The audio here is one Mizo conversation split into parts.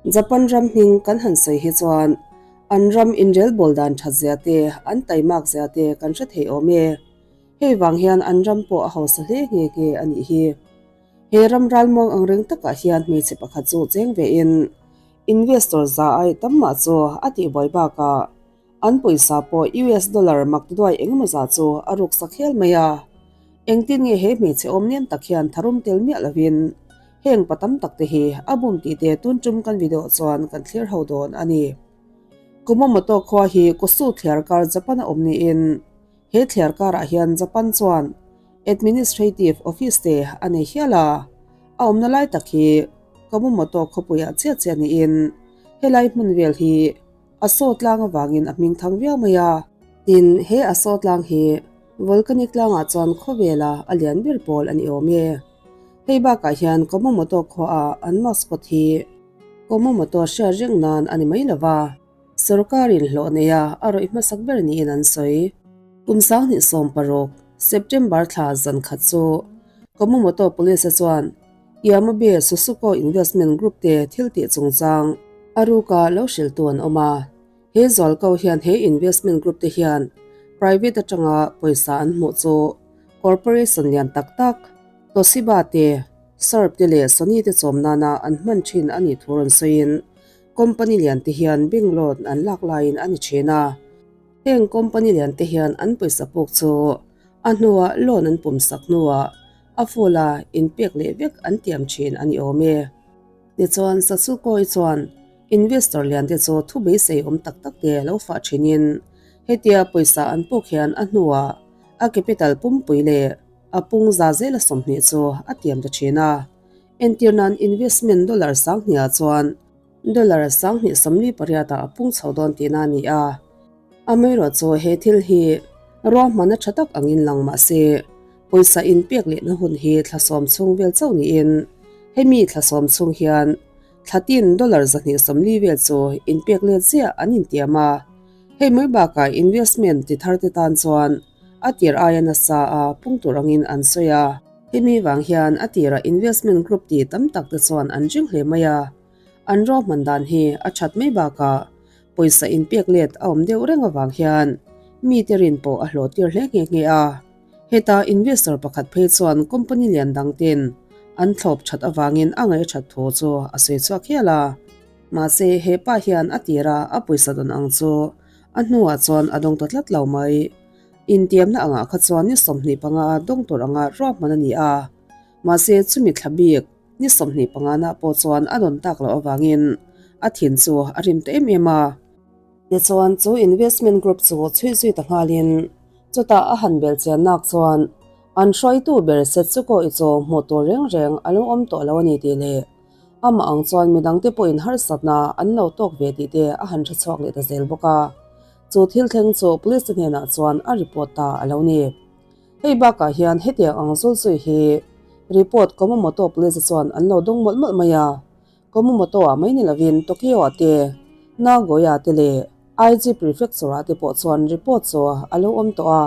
Japan ram hming kan han sawi hi chuan an ram inrelbawl dan that zia te, an taimak zia te kan hre thei awm e. Hei vang hian an ram pawh a hausa hle nghe nghe a nih hi. He ram ralmuang ang reng takah hian hmeichhe pakhat chu cheng vein investor za ai tam mah chu a tihbuai bakah an pawisa pawh US dollar mak duai engemaw zah chu a ruksak hial mai a. Engtin nge he hmeichhe awm nem tak hian tharum tel miah lovin heng pa tam tak te hi a bum tih te tun tum kan video chuan kan thlir ho dawn a ni. Kumamoto khua hi Kosu thliarkar Japan a awm niin He thliar karah hian Japan chuan Administrative Office te a nei hial a, a awmna lai tak hi Kamumoto khawpuiah chiah chiah niin helai hmun vel hi a saw tlang avangin a hming thang viau mai a. Tin, he a saw tlang hi volcanic tlangah chuan khawvela a lian ber pawl a ni awm e. Hei bakah hian Kamumoto khuaah an mascot hi Kamumoto hriat reng nan a ni mai lo va. Sorkarin hlawh neia a rawih hmasak ber niin an sawi. Kum 2016, September thla zan khat chu Kumamoto Police-a chuan Yamabe Susuko Investment Group te thil tih chungchang a ruka lo hrilhtu an awm a. He zualko hian he investment group te hian private atanga pawisa an hmuh chu corporation lian tak tak Toshiba te, Sharp te leh Sony te chawm nana an hman thin a nih thu rawn sawiin Company lian te hian bank loan an lak laiin a ni thin a, heng company lian te hian an pawisa puk chu a hnuah loan an pum sak hnuah a full a inpek leh vek an tiam thin a ni awm e. Tichuan Satsuko-i chuan investor lian te chu thu beisei awm tak tak te lo fah thinin hetia pawisa an puk hian a hnuah a capital pumpui leh a pung za zela 20 chu a tiam ta thin a. Entir nan investment dollar 2000 ah chuan dollar 2048 ah a pung chho dawn tihna a ni a. Amaherawh chu he thil hi ruahmanna tha tak angin lang mah se pawisa inpek lehna hun hi thla sawm chhung vel chauh niin hemi thla sawm chhung hian thla tin dollar 240 vel chu inpek let ziah an intiam a. Hei mai bakah investment ti thar te tan chuan a tir aia nasa a pung tur angin an sawi a. Hemi vang hian a tirah investment group ti tam tak te chuan an ring hle mai a, an ruahman dan hi a that mai bakah pawisa inpek let a awm deuh reng avang hian mite rin pawh a hlawh tir hle nghe nghe a. Heta investor pakhat phei chuan company lian dang ten an thlawp that avangin a ngaih that thu chu a sawi chhuak hial a. Mahse he pa hian a tira a pawisa dawn ang chu a hnuah chuan a dawng ta tlat lo mai. Intiamna angah kha chuan ni 25 a dawng tur anga ruahman a ni a, mahse chumi thla bik ni 25 na pawh chuan a rawn tak loh avangin a thin chu a rim ta em em a. Tichuan chu investment group chu chhui zui ta nghalin chutah a han bel chian nak chuan an hruaitu ber Setsuko i chu hmuh tur reng reng a lo awm tawh lo a ni tih leh amah ang chuan midangte pawhin harsatna an lo tawk ve tih te a han hre chhuak leh ta zel bawk a. Chu thil thleng chu police te hnenah chuan a report ta a lo ni. Hei bakah hian hetiang ang zul zui hi report Kumamoto police te chuan an lo dawng mawlh mawlh mai a. Kumamoto ah mai ni lovin Tokyo ah te, Nagoya te leh Aichi prefecture ah te pawh chuan report chu a lo awm tawh a.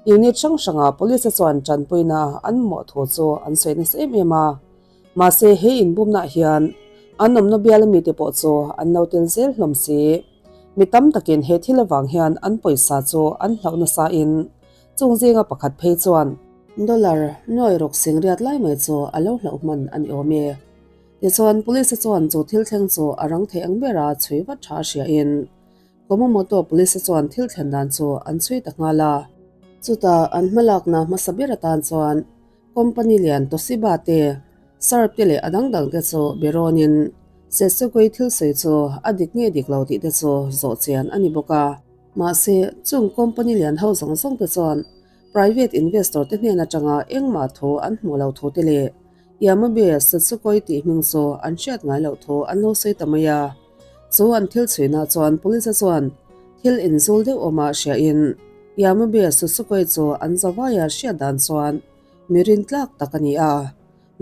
Unit hrang hrangah police te chuan tanpuina an mamawh thu chu an sawi nasa em em a. Mahse he inbumnaah hian an awmna bial mite pawh chu an lo tel zel hlawm si. Mi tam takin he thil avang hian an pawisa chu an hlauh nasa in chung zinga pakhat phei chuan dollar nuai ruk sing riat lai mai chu a lo hlauh hman a ni awm e. Tichuan police chuan chu thil thleng chu a rang thei ang bera chhui vat tha a hria in Kumamoto police chuan thil thlen dan chu an chhui ta nghal a. Chutah an hmalakna hmasa ber atan chuan Company lian Toshiba te, Sharp te leh a dang dang te chu berawnin Setsugui thil sawi chu a dik nge dik lo tih te chu zawh chian a ni bawk a. Mahse, chung company lian ho zawng zawng te chuan private investor te hnen atanga engmah thu an hmuh lo thu te leh Yamabe Setsugui tih hming chu an hriat ngai loh thu an lo sawi ta mai a. Chu an thil chhuinah chuan police chuan thil inzul deuh awma hriain Yamabe Setsugui chu an zavaia hriat dan chuan mi rin tlak tak a ni a,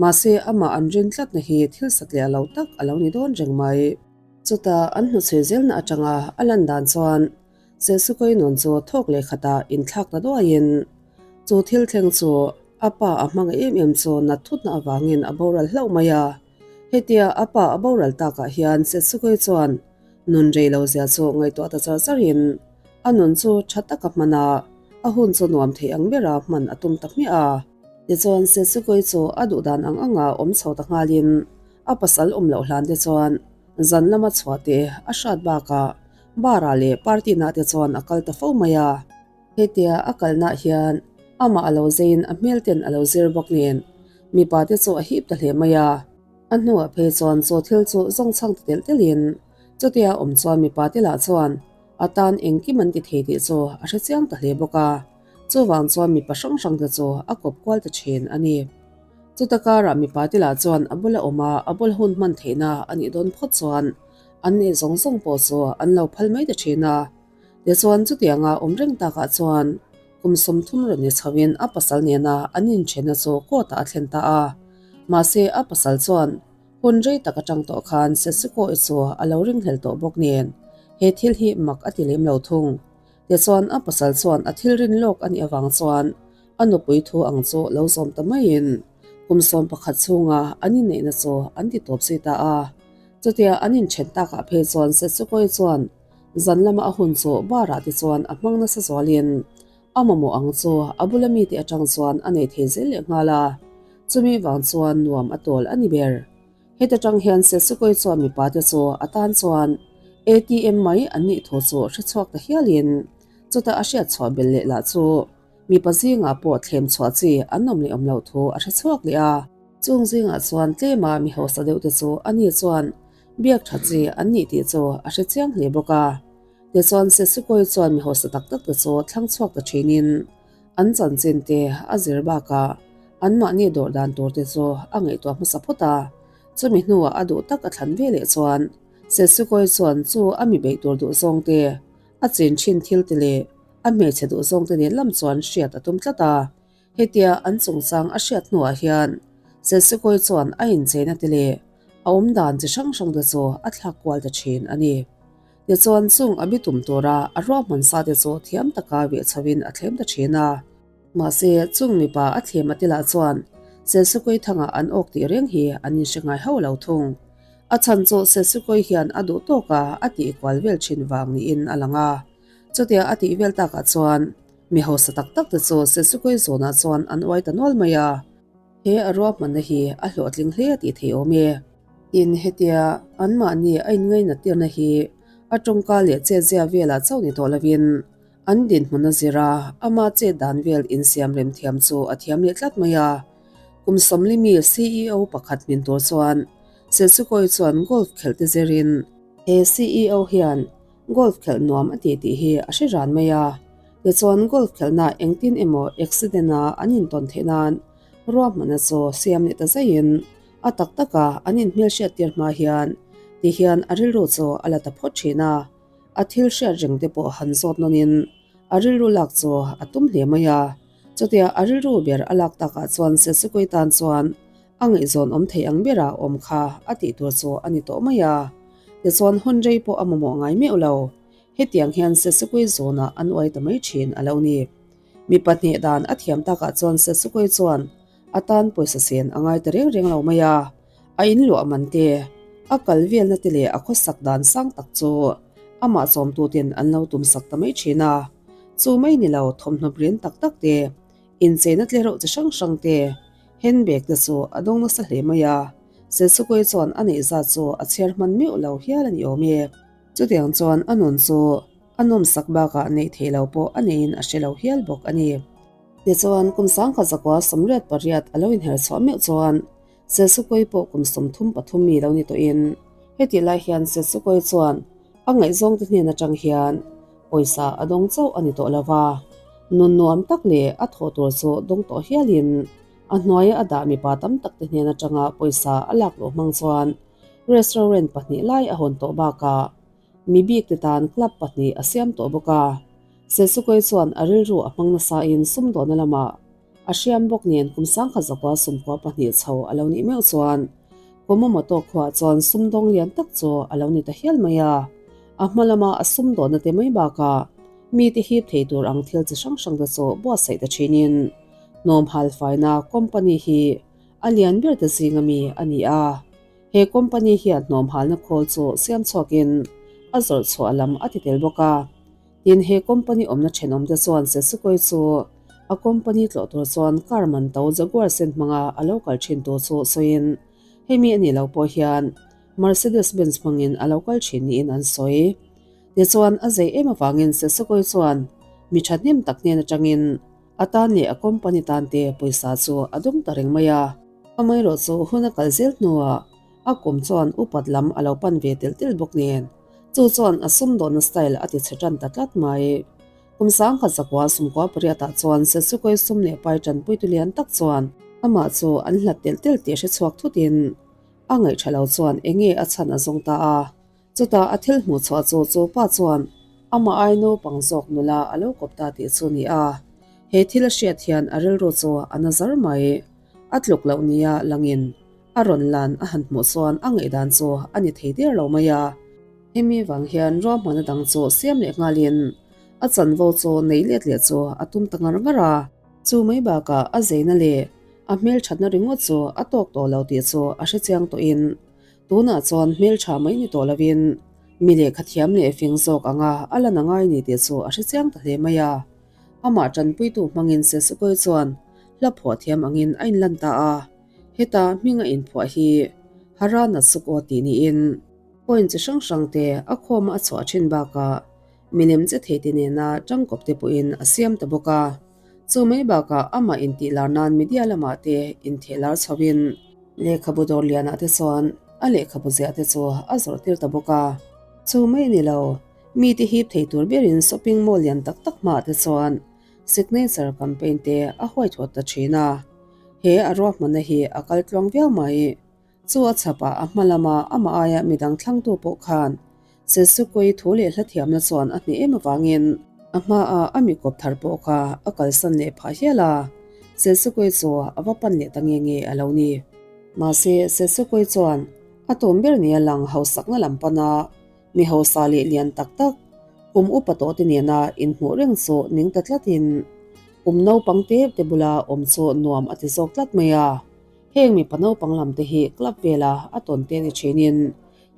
mahse amah an rin tlatna hi thil satliah lo tak a lo ni dawn reng mai. Chutah an hnuchhui zelna atanga a lan dan chuan Setsugui nun chu thawk leh khatah inthlak ta duaiin chu thil thleng chu a pa a hmangaih em em chu nat thutna avangin a boral hlauh mai a. Hetia a pa a boral takah hian Setsukoi chuan nun rei lo zia chu ngaihtuah ta char charin a nun chu tha taka hman a, a hun chu nuam thei ang bera hman a tum ta hmiah a. Tichuan Setsukoi chu a duh dan ang anga awm chho ta nghalin a pasal awm loh hlan te chuan zan lama chhuah te a hrat bakah bar ah leh party nah te chuan a kal ta fo mai a. Hetia a kalnah hian amah a lo zeiin a hmel ten a lo zir bawk nen mipa te chu a hip ta hle mai a. A hnuah phei chuan chaw thil chu zawng chhang ta telh telhin chutia awm chuan mipa te lah chuan a tan engkim an ti thei tih chu a hre chiang ta hle bawk a. Chuvang chuan mipa hrang hrang te chu a kawp kual ta thin a ni. Chuta karah mipa te lah chuan a bula awm a, a bula hun hman theihna a nih dawn phawt chuan an neih zawng zawng pawh chu an lo phal mai ta thin a. Tichuan chutianga awm reng takah chuan kum 30 rawn ni chhoin a pasal nena an inthenna chu court ah a thlen ta a. Mahse a pasal chuan hun rei tak atang tawh khan Setsuko-i chu a lo ringhlel tawh bawk nen he thil hi mak a ti lem lo thung. Tichuan a pasal chuan a thil rin lawk a nih avang chuan a nupui thu ang chu lo zawm ta maiin kum 11 chhunga an inneihna chu an ti tawp zui ta a. Chutia an inthen takah phei chuan Setsuko-i chuan Zan lama a hun chu bar ah te chuan a hmang nasa zualin a mamawh ang chu a bula mite atang chuan a nei thei zel leh nghal a, chumi vang chuan nuam a tawl a ni ber. Heta tang hian Sesukoi chuan mipa te chu a tan chuan ATM mai an nih thu chu hre chhuak ta hialin chuta a hriat chhuah belh leh lah chu mipa zingah pawh thlem chhuah chi an awm leh awm loh thu a hre chhuak leh a. Chung zingah chuan tlema mi hausa deuh te chu ani chuan Biak tha chi an nih tih chu a hre chiang hle bawk a. Tichuan Sesukoi chuan mi hausa tak tak te chu thlang chhuak ta thinin an chanchin te a zir bakah anmahni dawrh dan tur te chu a ngaihtuah hmasa phawt a. Chumi hnuah a duh tak a thlan ve leh chuan Sesukoi chuan chu a mi beih tur duh zawng te, a chin thin thil te leh a hmeichhe duh zawng te nen lam chuan hriat a tum tlat a. Hetia an chungchang a hriat hnuah hian Sesukoi chuan a incheina te leh a awm dan chi hrang hrang te chu a thlak kual ta thin a ni. Tichuan chung a bitum tura a ruahman sa te chu thiam taka veh chhoin a thlem ta thin a. Mahse chung mipa a thlem a tilah chuan Sesukoi thangah an awk tih reng hi an inhre ngai hauh lo thung. A chhan chu Sesukoi hian a duh tawka a tih kual vel thin vang niin a lang a. Chutia a tih vel takah chuan Mi hausa tak tak te chu Sesukoi zawnah chuan an uai ta nual mai a, he a ruahmanna hi a hlawhtling hle a tih thei awm e. Tin, hetia anmahni a inngainat tirna hi a tawngka leh chetzia velah chauh ni tawh lovin an dinhmun a zir a, ama chet dan vel insiam rem thiam chu a thiam leh tlat mai a. Kum 40 mi CEO pakhat hmin tur chuan Sesukoi chuan golf khelh te zirin, He CEO hian Golf khelh nuam a ti tih hi a hre ran mai a, tichuan golf khelhna engtin emaw accident a an intawn theih nan ruahmanna chu siam leh ta zaiin a tak taka an inhmelhriat tir hma hian ti hian a rilru chu a la ta phawt thin a, a thil hriat reng te pawh han zawt nawnin a rilru lak chu a tum hle mai a, chutia a rilru ber a lak takah chuan Sesukui tan chuan A ngaihzawn awm thei ang bera awm kha a tih tur chu a ni tawh mai a. Tichuan hun rei pawh a mamawh ngai meuh lo. Hetiang hian Sesukui zawnah an uai ta mai thin a lo ni. Mi pahnih dan a thiam takah chuan Sesukui chuan a tan pawisa sen a ngai ta reng reng lo mai a. A in luah man te, a kal velna te leh a khawsak dan sang tak chu amah chawmtuten an lo tumsak ta mai thin a. Chu mai ni lo thawmhnaw brin tak tak te, incheina tlereuh chi hrang hrang te, Handbag te chu a dawng nasa hle mai a, Sesukui chuan a neih zat chu a chhiar hman meuh lo hial a ni awm e. Chutiang chuan a nun chu a nawmsak bakah neih theih lo pawh a neiin a hre lo hial bawk a ni. Tichuan kum 1988 a lo inher chhuah meuh chuan Sesukui pawh kum 33 mi lo ni tawhin hetih lai hian Sesukui chuan a ngaihzawngte hnen atang hian pawisa a dawng chauh a ni tawh lo va, nun nuam tak leh a thawh tur chu dawng tawh hialin a hnuaia a dah mipa tam tak te hnen atanga pawisa a lak luh hmang chuan restaurant pahnih lai a hawn tawh bakah mi bik te tan club pahnih a siam tawh bawk a. Sesukoi chuan a rilru a hmang nasain sumdawhna lamah A hriam bawk nen kum 1992 chho a lo nih meuh chuan Kumamoto khuaah chuan sumdawng lian tak chu a lo ni ta hial mai a. A hma lama a sumdawnna te mai bakah mite hip thei tur ang thil chi hrang hrang te chu buatsaih ta thinin hnawm halfaina company hi a lian ber te zinga mi a ni a. He company hian hnawmhalna khawl chu siam chhuakin a zawrh chhuah lam a ti tel bawk a. Tin, he company awmna thenawmte chuan Sesukoi chu a company tlawh tur chuan car man to Jaguar sen hmanga a lo kal thin tur chu sawiin hemi a nih loh pawh hian Mercedes Benz hmangin a lo kal thin niin an sawi. Tichuan, a zei em avangin Sesukoi chuan mi thahnem tak hnen atangin A tan leh a company tan te pawisa chu a dawng ta reng mai a. Amaherawh chu hun a kal zel hnuah a kum chuan upat lam a lo pan ve telh telh bawk nen, chu chuan a sumdawnna style a ti chhe tan ta tlat mai. Kum sangkhat zakua sumkua pariatah chuan Sesukoi sum leh pai tanpuitu lian tak chuan amah chu an hlat telh telh tih hre chhuak thutin a ngaihṭha lo chuan enge a chhan a zawng ta a. Chutah a thil hmuh chhuah chu chu pa chuan amah ai naupang zawk nula a lo kawp ta tih chu ni a. He thil a hriat hian a rilru chu a na zar mai. A tluk loh nia langin a rawn lan a han hmuh chuan a ngaihdan chu a ni thei der lo mai a. Hemi vang hian ruahmanna dang chu siam leh nghalin a chanvo chu nei let leh chu a tum ta ngar ngar a. Chu mai bakah a zeina leh a hmelthatna ringawt chu a tawk tawh lo tih chu a hrechiang tawhin Tunah chuan hmeltha mai ni tawh lovin mi lehkha thiam leh fing zawk anga a la na ngai ni tih chu a hre chiang ta hle mai a. Amah tanpuitu hmangin Sesukoi chuan hla phuah thiam angin a inlan ta a. Heta hming a inphuah hi Hara Natsuko tih niin point chi hrang hrang te a khawma a chhuah thin bakah milem che thei te nena tangkawp te pawhin a siam ta bawk a. Chu mai bakah amah intih lar nan media lamah te intheh lar chhoin Lehkhabu dawr lianah te chuan a lehkhabu ziah te chu a zawrh tir ta bawk a. Chu mai a ni lo, mite hip thei tur berin shopping mall lian tak tak hmaah te chuan signature campaign te a huaithawt ta thin a. He a ruahmanna hi a kal tluang viau mai. Chu a chhapah a hma lama amah aia midang thlangtu pawh khan Sesukui thu leh hla thiamna chuan a hneh em avangin a hmaah a mi kawp thar pawh kha a kalsan leh phah hial a, Sesukui chu a va pan leh ta nge nge a lo ni. Mahse, Sesukui chuan a tum ber nia lang hausakna lam pana mi hausa leh lian tak tak kum upa tawh te nena inhmuh reng chu ning ta tlatin kum naupang tep te bula awm chu nuam a ti zawk tlat mai a. Heng mipa naupang lam te hi club vela a tawn te ni thinin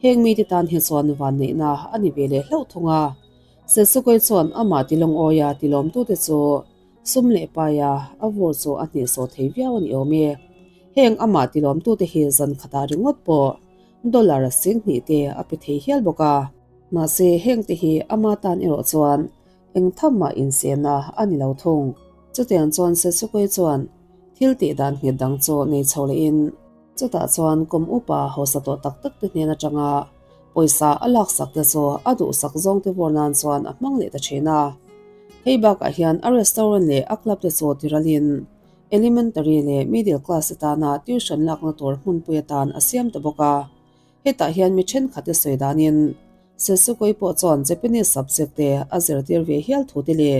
Heng mite tan hi chuan vanneihna a ni ve leh hlauh thung a. Sesukoi chuan amah tilawngawia tilawmtute chu sum leh paia a vur chu a hnehsawh thei viau a ni awm e. Heng amah tilawmtute hi zan khatah ringawt pawh dollar 2000 te a pe thei hial bawk a. Mahse hengte hi ama tan erawh chuan eng tham mah insehna a ni lo thung. Chutiang chuan Sesukoi chuan thil tih dan nghet dang chu nei chho lehin, Chutah chuan kum upa hausa tawh tak tak te hnen atanga pawisa a laksak te chu a duhsak zawng te vawr nan chuan a hmang leh ta thin a. Hei bakah hian a restaurant leh a club te chu tiralin elementary leh middle class te tana tuition lakna tur hmunpui atan a siam ta bawk a. Hetah hian mi thenkhat te sawi danin Sesukoi pawh chuan Japanese subject te a zirtir ve hial thu te leh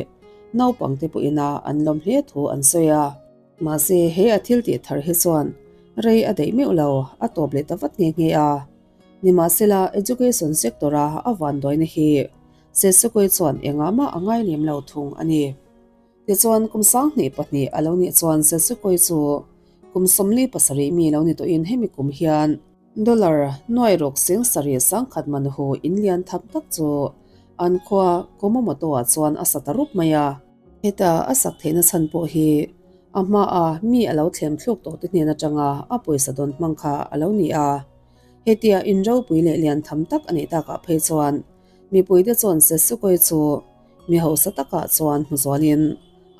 naupang te pawhin a an lawm hle thu an sawi a. Mahse, he a thil tih thar hi chuan rei a daih meuh lo, a tawp leh ta vat nghe nghe a. Nimahsela, education sector-a a vanduaina hi Sesukoi chuan engah mah a ngai lem lo thung a ni. Tichuan, kum 2002 a lo nih chuan Sesukoi chu kum 47 mi lo ni tawhin hemi kum hian dollar nuai ruk sing sarih sangkhat man hu in lian tham tak chu an khua Kumamoto-ah chuan a sa ta rup mai a. Heta a sak theihna chhan pawh hi a hmaa mi a lo thlem thluk tawh te hnen atanga a pawisa dawn hmang kha a lo ni a. Hetia in ropui leh lian tham tak a nih takah phei chuan mipuite chuan Sesukoi chu mi hausa takah chuan hmu zualin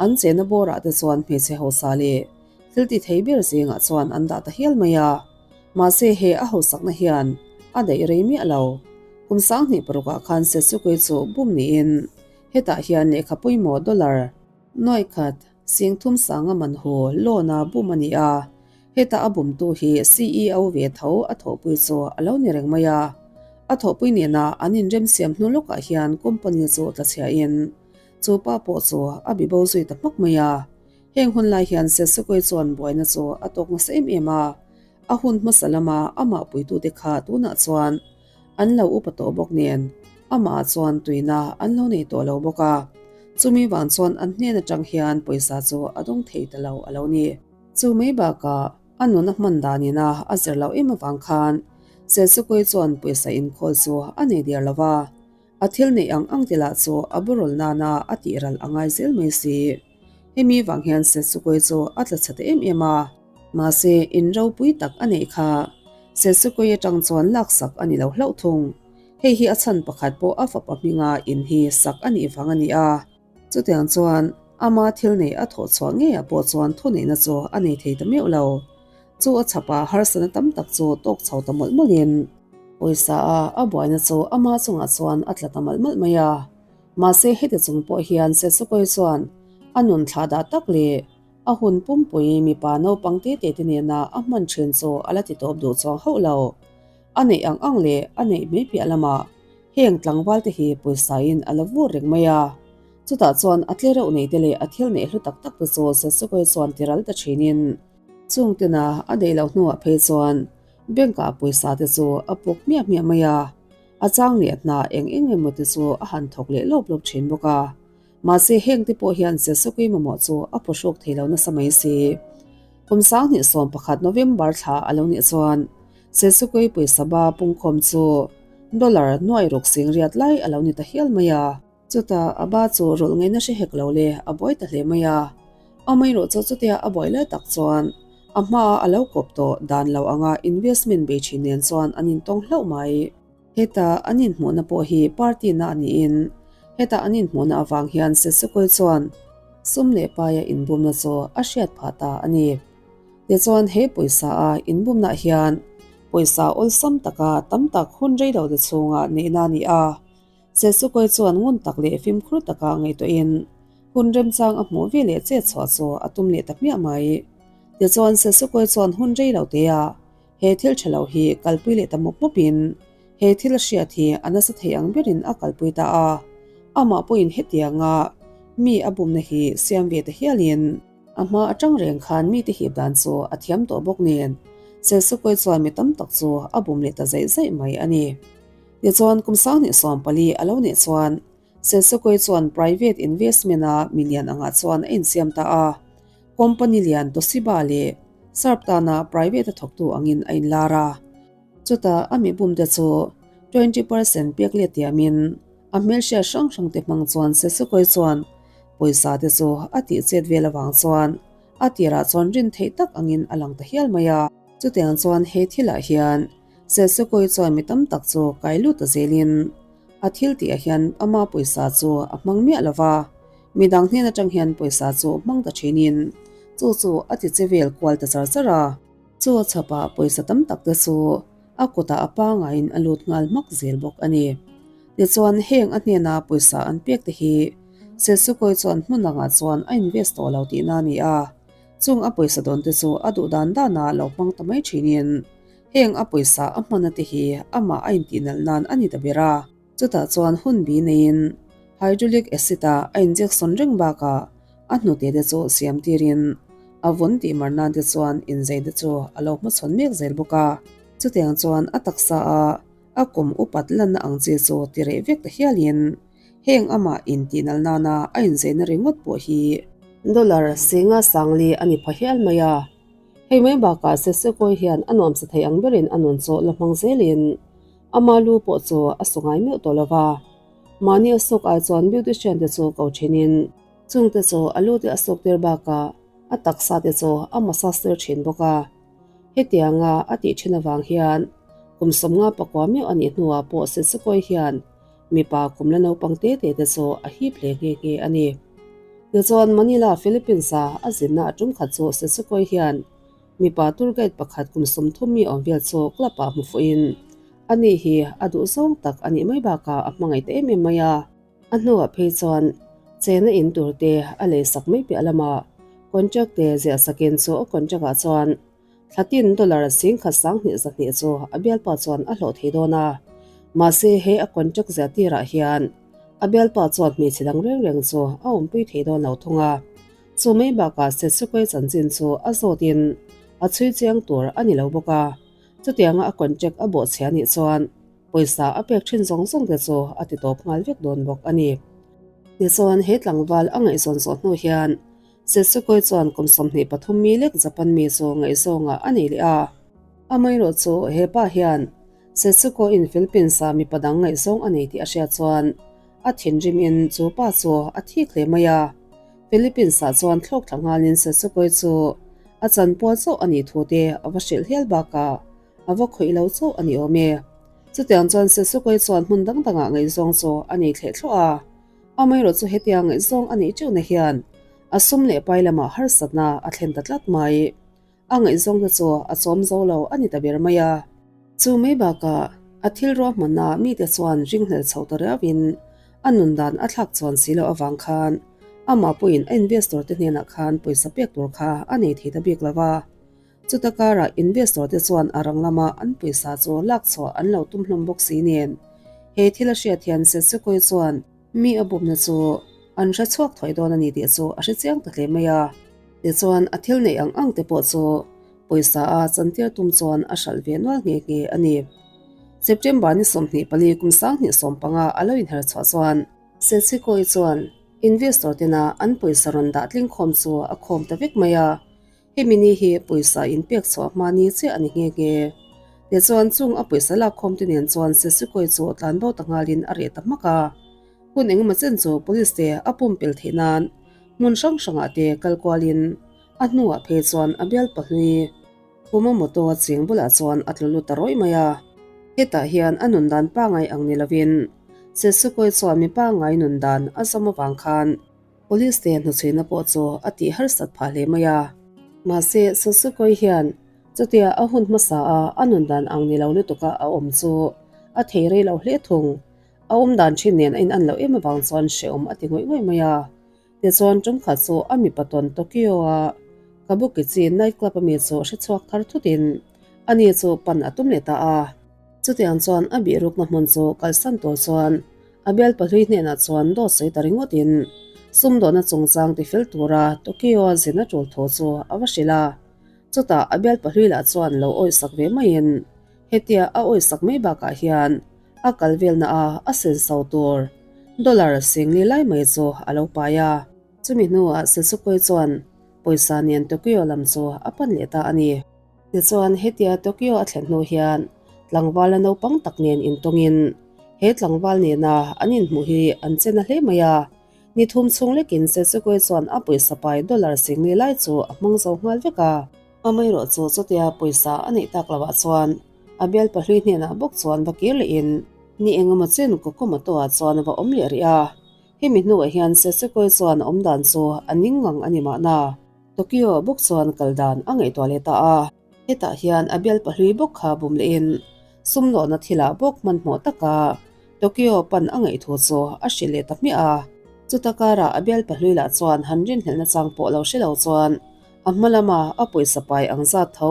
an chena bawrah te chuan hmeichhe hausa leh thil ti thei ber zingah chuan an dah ta hial mai a. Mahse he a hausakna hian a daih rei miah lo. Kum 2006ah khan Sesukoi chu bum niin Hetah hian lehkha pawimawh dollar nuai khat 3000 sanga man hu loan a bum a ni a, heta a bumtu hi CEO ve tho a thawhpui chu a lo ni reng mai a. A thawhpui nena an inremsiam hnu lawkah hian company chu tlachhiahin chu pa pawh chu a bibo zui ta hmak mai a. Heng hun lai hian Sesukoi chuan buaina chu a tawk nasa em em a, a hun hmasa lama amah puitute kha tunah chuan An lo upa tawh bawk nen, amah chuan tuina an lo nei tawh lo bawk a, chumi vang chuan an hnen atang hian pawisa chu a dawng thei ta lo a lo ni. Chu mai bakah a nun a hman danin a a zir loh em avang khan Setsukui chuan pawisa inkhawl chu a nei der lo va, a thil neih ang ang te lah chu a borul nana a tih ral a ngai zel mai si. Hemi vang hian Setsukui chu a tla chhe ta em em a. Mahse, in ropui tak a neih kha Setsukui atang chuan laksak a ni lo hlauh thung. Hei hi a chhan pakhat pawh a fapa hminga in hi sak a nih vang a ni a. Chutiang chuan ama thil neih a thawh chhuah ngeiah pawh chuan thuneihna chu a nei thei ta meuh lo. Chu a chhapa harsatna tam tak chu tawk chho ta mawlh mawlhin pawisa a a buaina chu ama chungah chuan a tla ta malh malh mai a. Mahse heti chung pawh hian Sesukoi chuan a nun thlah dah tak leh a hun pumpui mipa naupang te te te nena a hman thin chu a la ti tawp duh chuang hauh lo. A neih ang ang leh a neih mai piah lamah heng tlangval te hi pawisa in a la vur reng mai a. Chutah chuan a tlereuh nei te leh a thil neih hlu tak tak te chu Sesukoi chuan ti ral ta thinin Chung tena a deih loh hnuah phei chuan bank ah pawisa te chu a puk hmiah hmiah mai a, a chang leh hna eng eng emaw te chu a han thawk leh lawp lawp thin bawk a. Mahse heng te pawh hian Sesukui mamawh chu a pawhrawk thei lo nasa mai si. Kum 2011 November thla a lo nih chuan Sesukui pawisa ba pungkhawm chu dollar nuai ruk sing riat lai a lo ni ta hial mai a. Chutah a ba chu rawlh ngaihna hre hek lo le, a buai ta hle mai a. Amaherawh chu chutia a buai lai tak chuan a hmaa a lo kawp tawh dan lo anga investment bei thin nen chuan an intawng hlauh mai. Heta an inhmuhna pawh hi party na a niin heta an inhmuhna avang hian Sesukoi chuan sum leh paia inbumna chu a hriat phah ta a ni. Tichuan he pawisa a inbumnaah hian pawisa awlsam taka tam tak hun rei lo te chhunga neihna a ni a. Sesukoi chuan ngun tak leh fimkhur taka ngaihtuahin hun remchang a hmuh ve leh chet chhuah chu a tum leh ta hmiah mai. Tichuan Sesukoi chuan hun rei lo teah he thil tha lo hi kalpui leh ta mawp mawpin he thil a hriat hi a nasa thei ang berin a kalpui ta a. Amah pawhin hetianga mi a bumna hi siam ve ta hialin a hma atang reng khan mite hip dan chu a thiam tawh bawk nen Sesukoi chuan mi tam tak chu a bum leh ta zaih zaih mai a ni. Tichuan kum 2014 a lo nih chuan Sesukoi chuan private investment a milian angah chuan a insiam ta a, company lian Toshiba leh Sharp tana private a thawktu angin a inlar a. Chutah a mibumte chu 20% pek let tiamin a hmelhriat hrang hrangte hmang chuan Sesukoi chuan pawisa te chu a tih chet vel avang chuan a tirah chuan rin theih tak angin a lang ta hial mai a. Chutiang chuan he thilah hian Sesukoi chuan mi tam tak chu kai lut ta zelin a thil tihah hian ama pawisa chu a hmang miah lo va, midang hnen atang hian pawisa chu hmang ta thinin chu chu a ti che vel kual ta char char a. Chu a chhapah pawisa tam tak te chu a kutah a pangaiin a lut nghal hmak zel bawk a ni. Tichuan heng a hnena pawisa an pek te hi Sesukoi chuan hmun dangah chuan a invest tawh lo tihna a ni a, chung a pawisa dawn te chu a duh dan danah lo hmang ta mai thinin Heng a pawisa a hmana te hi amah a intihnalh nan a ni ta ber a. Chutah chuan hun bi neiin hydraulic acid a a injection reng bakah a hnute te chu siam tirin a vun tih mar nan te chuan inzei te chu a lo hmachhawn mek zel bawk a. Chutiang chuan a taksa a a kum upat lanna ang chi chu ti reh vek ta hialin heng amah intihnalh nana a inzeina ringawt pawh hi dollar singa sangli a ni pha hial mai a. Hei mai bakah Sesekawi hian a nuamsa thei ang berin a nun chu la hmang zelin ama lu pawh chu a su ngai meuh tawh lo va. Mahni a suk ai chuan beautician te chu ko thinin chungte chu a lu te a suk tir bakah a taksa te chu a massage tir thin bawk a. Hetianga a tih thin avang hian kum 54 meuh a nih hnuah pawh Sesekawi hian mipa kum la naupang te te te chu a hip hle nghe nghe a ni. Tichuan Manila, Philippines-a a zinna a tum khat chu Sesukoi hian mipa tour guide pakhat kum 30 mi awm vel chu club-ah hmu fuhin ani hi a duh zawng tak a nih mai bakah a hmangaih ta em em mai a. A hnuah phei chuan chena in tur te a lei sak mai piah lamah contract te ziah sakin chu a contract-ah chuan Thlatin dollar 10,202 chu a bialpa chuan a hlawh thei dawn a, mahse he a contract ziah tirah hian a bialpa chuan hmeichhe dang reng reng chu a awmpui thei dawn lo thung a. Chu mai bakah Setsukai chanchin chu a zawtin a chhui chiang tur a ni lo bawk a, chutianga a contract a bawhchhia nih chuan pawisa a pek thin zawng zawng te chu a ti tawp nghal vek dawn bawk a ni. Tichuan he tlangval a ngaihzawn zawh hnu hian Setsukoi chuan kum 23 mi lek Japan mi chu ngaihzawngah a nei leh a. Amaherawhchu he pa hian Setsuko-in Philippines-a mipa dang ngaihzawng a nei tih a hriat chuan a thinrim in chu pa chu a thik hle mai a. Philippines-ah chuan thlawk thla nghalin Setsuko-i chu a chanpual chauh a nih thu te a va hrilh hial bakah a va khawih lo chauh a ni awm e. Chutiang chuan Setsuko-i chuan hmun dang dangah ngaihzawng chu a nei thleh thluah a. Amaherawhchu chu hetia ngaihzawng a neih teuhna hian a sum leh pai lamah harsatna a thlen ta tlat mai. A ngaihzawngte chu a chawm zo lo a ni ta ber mai a. Chu mai bakah a thil ruahmanna mite chuan ringhlel chho ta riauin a nun dan a thlak chuan si loh avang khan amah pawhin a investor te hnenah khan pawisa pek tur kha a nei thei ta bik lo va. Chuta karah investor te chuan a rang lama an pawisa chu lak chhuah an lo tum hlawm bawk si nen he thil a hriat hian Setsuko-i chuan mi a bumna chu an hre chhuak thuai dawn a ni tih chu a hre chiang ta hle mai a. Tichuan a thil neih ang ang te pawh chu pawisa a chantir tum chuan a hralh ve nual nghe nghe a ni. September ni 24 kum 2015 a lo inher chhuah chuan Setsuko-i chuan investor tena an pawisa rawn dah tling khawm chu a khawm ta vek mai a. Hemi ni hi pawisa inpek chhuah hma ni chiah a ni nghe nghe. Tichuan chung a pawisa lak khawm te nen chuan Setsuko-i chu tlanbo ta nghalin a reh ta hmak a. Hun engemaw chen chu police te a pumpelh theih nan hmun hrang hrangah te kal kualin a hnuah phei chuan a bial pahlui Kumamoto a cheng bulah chuan a tlu lut ta rawih mai a. Hetah hian a nun dan pangai ang ni lovin Setsuko-i chuan mi pangai nun dan a zawm avang khan Police te hnuchhuina pawh chu a tih harsat phah hle mai a. Mahse Setsuko-i hian chutia a hun hmasa a a nun dan ang ni lo lutuka a awm chu a thei rei lo hle thung. A awm dan thin nen a inan loh em avang chuan hrehawm a ti ngawih ngawih mai a. Tichuan tumkhat chu a mipa tawn Tokyo-a Kabukichi night club ami chu hre chhuak thar thutin ani chu pan a tum leh ta a. Chutiang chuan a bihrukna hmun chu kalsan tur chuan a bial pahlui hnenah chuan dawt sawi ta ringawtin sumdawhna chungchang tifel tura Tokyo-a zin a tul thu chu a va hrilh a. Chutah a bial pahlui lah chuan lo awisak ve maiin Hetia a awisak mai bakah hian a kal velna a a senso tur dollar singli lai mai chu a lo pai a. Chumi hnuah Setsuko-i chuan pawisa nen Tokyo lam chu a pan leh ta a ni. Tichuan hetia Tokyo a thlen hnu hian tlangval a naupang tak nen intawngin he tlangval nena an inhmuh hi an che na hle mai a. Ni thum chhung lekin Setsuko-i chuan a pawisa pai dollar singli lai chu a hmang zo nghal vek a. Amaherawh chu chutia pawisa a neih tak loh ah chuan a bial pahlui hnenah bawk chuan va kir leh in ni engemaw chen Kokomoto ah chuan a va awm leh rih a. Hemi hnuah hian Setsuko-i chuan a awm dan chu a ning ngang a ni mahna. Tokyo bawk chuan kal dan a ngaihtuah leh ta a. Hetah hian a bial pahlui bawk kha bum leh in sumdawhna thilah bawk hmanhmawh taka Tokyo pan a ngaih thu chu a hrilh leh ta hmiah a. Chuta karah a bial pahlui lah chuan han rinhlelhna chang pawh lo hre lo chuan A hma lama a pawisa pai ang zat tho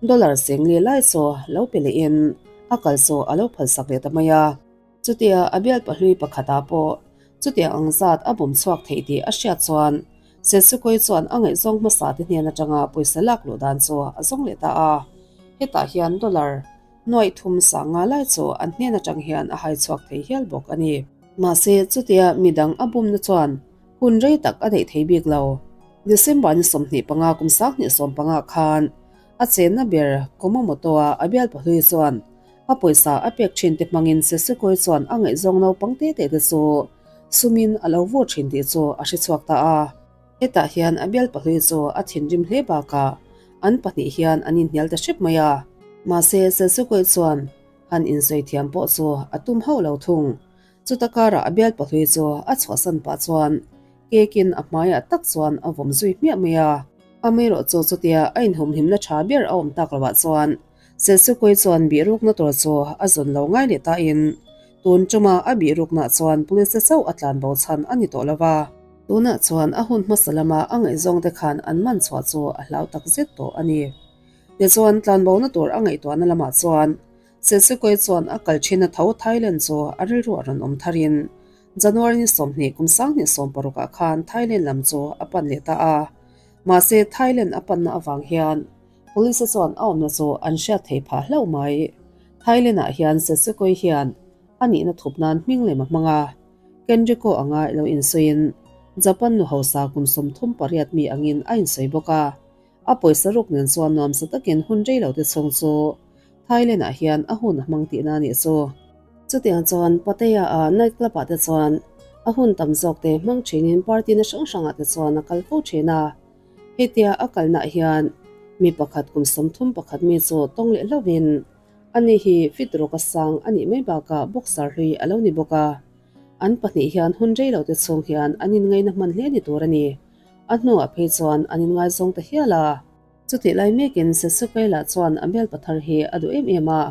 dollar sengli lai chu lo pe lehin a kal chu a lo phalsak leh ta mai a. Chutia a bial pahlui pakhatah pawh chutia ang zat a bawm chhuak theih tih a hriat chuan Setsuko-i chuan a ngaihzawng hmasa te hnen atanga pawisa lak luh dan chu a zawng leh ta a. Hetah hian dollar nuaih thum sanga lai chu an hnen atang hian a hai chhuak thei hial bawk a ni. Mahse chutia midang a bumna chuan Hun rei tak a neih thei bik lo. December ni 25 kum 2015 khan a chenna ber Kumamoto-a a bial pahlui chuan a pawisa a pek thin te hmangin Setsuko-i chuan a ngaihzawng naupang te te te chu sumin a lo vur thin tih chu a hre chhuak ta a. Hetah hian a bial pahlui chu a thinrim hle bakah an pahnih hian an inhnial ta hrep mai a. Mahse Setsuko-i chuan han insawi thiam pawh chu a tum hauh lo thung. Chuta karah a bial pahlui chu a chhuahsan pah chuan kekin a hmaiah tak chuan a vawm zui hmiah mai a. Amaherawh chu chutia a inhumhimna tha ber a awm tak loah chuan Setsuko-i chuan bihrukna tur chu a zawn lo ngai leh tain tun tuma a bihruknaah chuan police te chauh a tlan bo chhan a ni tawh lo va. Tunah chuan a hun hmasa lama a ngaihzawngte khan an man chhuah chu a hlau tak zet tawh a ni. Tichuan tlanbona tur a ngaihtuahna lamah chuan Setsuko-i chuan a kal thin a tho Thailand chu a rilru a rawn awm tharin January ni 20 kum 2016 ah khan Thailand lam chu a pan leh ta a. Mahse Thailand a panna avang hian Police chuan a awmna chu an hriat thei phah hlauh mai. Thailand ah hian Setsuko-i hian a nihna thup nan hming lem a hmang a. Kenriko anga lo insawiin Japan nu hausa kum 38 mi angin a insawi bawk a. A pawisa ruk nen chuan nuamsa takin hun rei lo te chhung chu. Thailand ah hian a hun a hmang tihna a nih chu. Chutiang chuan Pattaya ah night club ah te chuan a hun tam zawk te hmang thinin party na hrang hrangah te chuan a kal fo thin a. Hetia a kalnaah hian mi pakhat kum 31 mi chu tawng leh hlauhin ani hi fit rawk a sang a nih mai bakah boxer hlui a lo ni bawk a. An pahnih hian hun rei lo te chhung hian an inngaina hman hle ni tur a ni. A hnuah phei chuan an inngaizawng ta hial a. Chutih lai mekin Sesukela chuan a hmel pathar hi a duh em em a.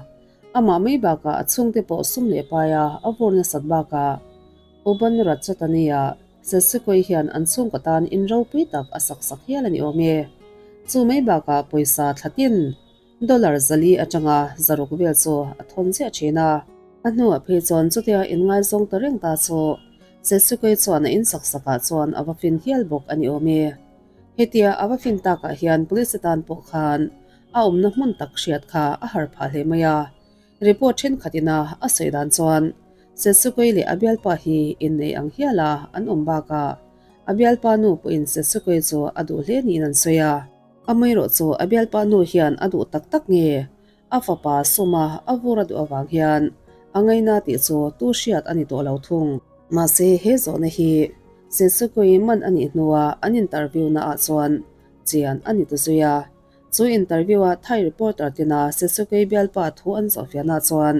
Amah mai bakah a chhungte pawh sum leh paia a vur nasat bakah Uban Ratchatani-a Sesukoi hian an chhungkaw tan in ropui tak a sak sak hial a ni awm e. Chu mai bakah pawisa thlatin Dollar 400 atanga 600 vel chu a thawn ziah thin a. A hnuah phei chuan chutia inngaizawng ta reng ta chu Sesukoi chuan a insak sakah chuan a va fin hial bawk a ni awm e. Hetia a va fin takah hian police atan pawh khan a awmna hmun tak hriat kha a har phah hle mai a. Report thenkhat ina a sawi dan chuan Setsukoi leh a bialpa hi innei ang hial a an awm bakah a bialpa nu pawhin Setsukoi chu a duh hle niin an sawi a. Amaherawh chu a bialpa nu hian a duh tak tak nge a fapa suma a vur a duh avang hian a ngaina tih chu tu hriat a ni tawh lo thung. Mahse he zawhna hi Setsukoi man a nih hnua an interview naah chuan chian a ni ta zui a. Chu interview-a Thai reporter tina Sesukei bialpa thu an zawhfiahna chuan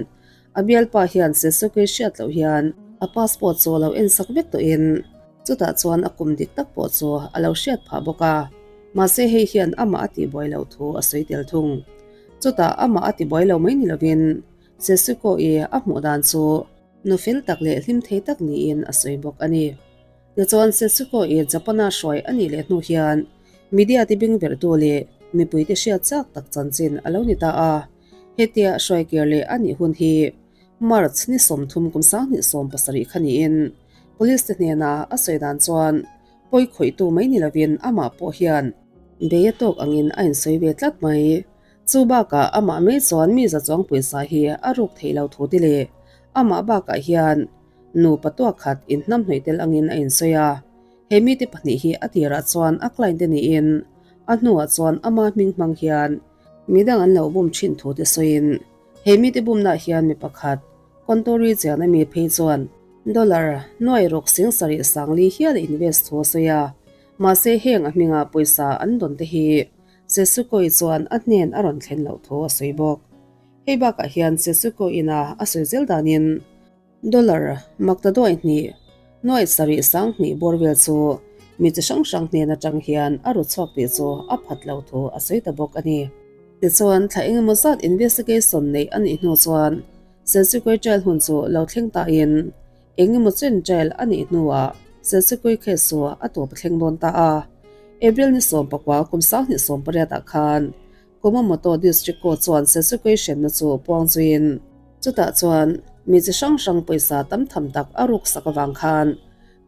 a bialpa hian Sesukei hriat loh hian a passport chu a lo ensak vek tawhin chutah chuan a kum dik tak pawh chu a lo hriat phah bawk a, mahse hei hian amah a tihbuai loh thu a sawi tel thung. Chutah amah a tibuai lo mai ni lovin Sesuko-i a hmuh dan chu nu fel tak leh hlim thei tak niin a sawi bawk a ni. Tichuan Setsuko-i Japan-a hruai a nih leh hnu hian media te bing verhtu leh mipuite hriat chak tak chanchin a lo ni ta a. Hetia hruai kir leh a nih hun hi March ni 30 kum 2017 kha niin Police te hnena a sawi dan chuan pawi khawihtu mai ni lovin amah pawh hian bei a tawk angin a insawi ve tlat mai. Chu bakah amah mai chuan mi za chuang pawisa hi a ruk theih lo thu te leh amah bakah hian Nupa tuak khat inhnam hnawih tel angin a insawi a, he mite pahnih hi a tirah chuan a client te niin a hnuah chuan ama hming hmang hian midang an lo bum thin thu te sawiin he mite bumnaah hian mi pakhat Kontori chian ami phei chuan dollar nuai ruk 7040 hial a invest thu a sawi a, mahse heng a hminga pawisa an dawn te hi Sesukoi chuan a hnen a rawn thlen loh thu a sawi bawk. Hei bakah hian Setsuko ina a sawi zel danin dollar maktaduai hnih nuai sarih 2000 bawr vel chu mi chi hrang hrang hnen atang hian a ru chhuak tih chu a phat lo thu a sawi ta bawk a ni. Tichuan, thla engemaw zat investigation neih a nih hnu chuan Setsuko trial hun chu lo thleng tain engemaw chen trial a nih hnuah Setsuko case chu a tawp a thleng dawn ta a. April ni 19 kum 2018 ah khan Kumamoto District Court chuan Sesukei hrenna chu puang zuiin, chutah chuan mi chi hrang hrang pawisa tam tham tak a ruk sak avang khan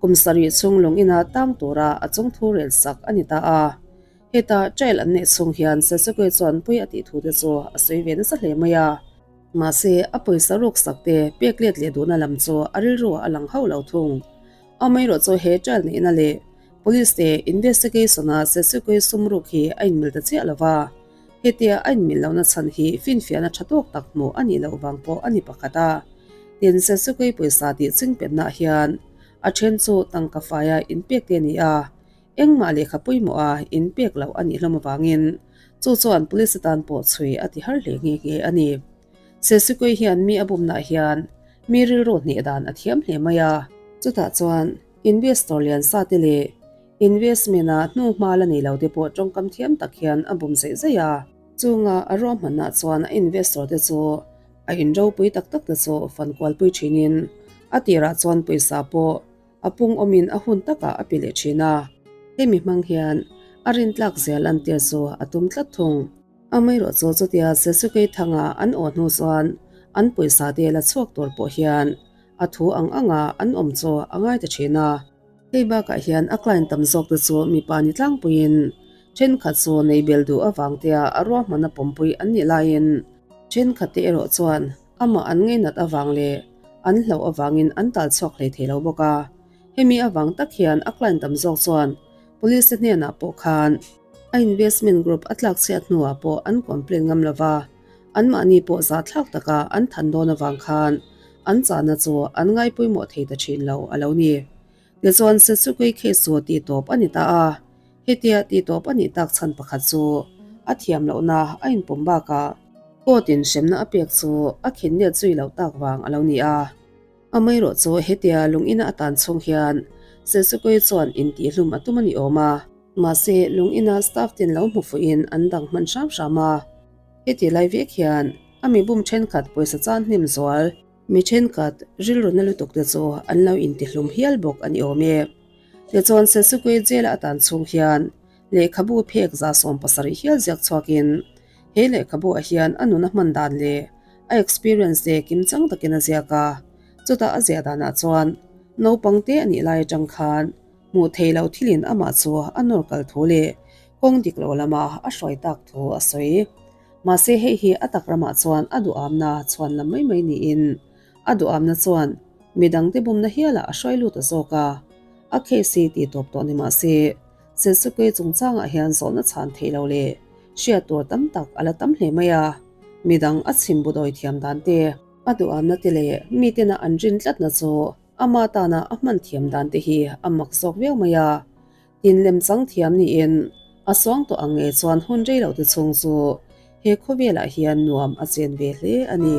kum sarih chhung lung ina tang tura a chung thu rel sak a ni ta a. Heta trial an neih chhung hian Sesukei chuan pui a tih thu te chu a sawi ve nasa hle mai a. Mahse, a pawisa ruk sak te pek let leh duhna lam chu a rilru ah a lang hauh lo thung. Amaherawh chu he trial neihna leh Police te investigation a Sesukui sum ruk hi a inmil ta chiah lova, hetia a inmil lohna chhan hi finfiahna tha tawk tak hmuh a nih loh vang pawh a ni pakhat a. Tin, Sesukui pawisa tih chingpennaah hian a then chu tangka faia inpek te a ni a, engmah lehkha pawimawh a inpek loh a nih hlawm avangin chu chuan police atan pawh chhui a ti har hle nghe nghe a ni. Sesukui hian mi a bumnaah hian mi rilru hneh dan a thiam hle mai a. Chutah chuan Investor lian sa te leh investment a hnu hma la nei lo te pawh tawngkam thiam tak hian a bum zeih zeih a. Chunga a ruahmanna chuan a investor te chu a in ropui tak tak te chu fan kualpui thinin a tirah chuan pawisa pawh a pung awmin a hun takah a pe leh thin a. Hemi hmang hian a rintlak zia lantir chu a tum tlat thung. Amaherawh chu chutia Sesukei thanga an aw hnu chuan an pawisa te la chhuak tur pawh hian A thu ang anga an awm chu a ngai ta thin a. Hei bakah hian a client tam zawk te chu mipa ni tlangpuiin thenkhat chu nei bel duh avang tia a ruahmanna pawmpui an nih laiin thenkhat te erawh chuan amah an ngainat avang leh an hlauh avangin an tal chhuak hlei thei lo bawk a. Hemi avang tak hian a client tam zawk chuan police te hnenah pawh khan a investment group a tlak chhiat hnuah pawh an complain ngam lova. Anmahni pawh zahthlak taka an than dawn avang khan an chahna chu an ngai pawimawh thei ta thin lo a lo ni. Tichuan Setsukei case chu tihtawp a ni ta a, hetia tihtawp a nih tak chhan pakhat chu a thiam lohna a inpawm bakah court in hremna a pek chu a khinlet zui loh tak vang a lo ni a. Amaherawh chu hetia lungina a tan chhung hian Setsukei chuan intihhlum a tum a ni awm a. Mahse lungina staff ten lo hmu fuhin an dang hman hram hram a. Heti lai vek hian a mi bum thenkhat pawisa chan hnem zual. Mi thenkhat rilru na lutuk te chu an lo intihlum hial bawk a ni awm e. Tichuan Sesukwe jail a tan chhung hian lehkhabu phek 70 hial ziak chhuakin he lehkhabu ah hian a nuna hman dan leh a experience te kimchang takin a ziak a. Chutah a ziah danah chuan naupang te a nih lai atang khan hmuh theih loh thilin amah chu a nawr kal thu leh kawng dik lo lama a hruai tak thu a sawi. Mahse hei hi a tak ramah chuan a duhamna chhuan lam mai mai niin a duhamna chuan midangte bumna hialah a hruai lut a zawk a. A case hi tih tawp tawh ni mahse Setsukwe chungchangah hian zawhna chhan theih lo leh hriat tur tam tak a la tam hle mai a. Midang a chhim budawi thiam dan te, a duhamna te leh mitena an rin tlatna chu ama tana a hman thiam dan te hi a mak zawk viau mai a. Tin lemchang thiam niin a suang tawh ang nge chuan hun rei lote chhung chu he khawvelah hian nuam a chen ve hle a ni.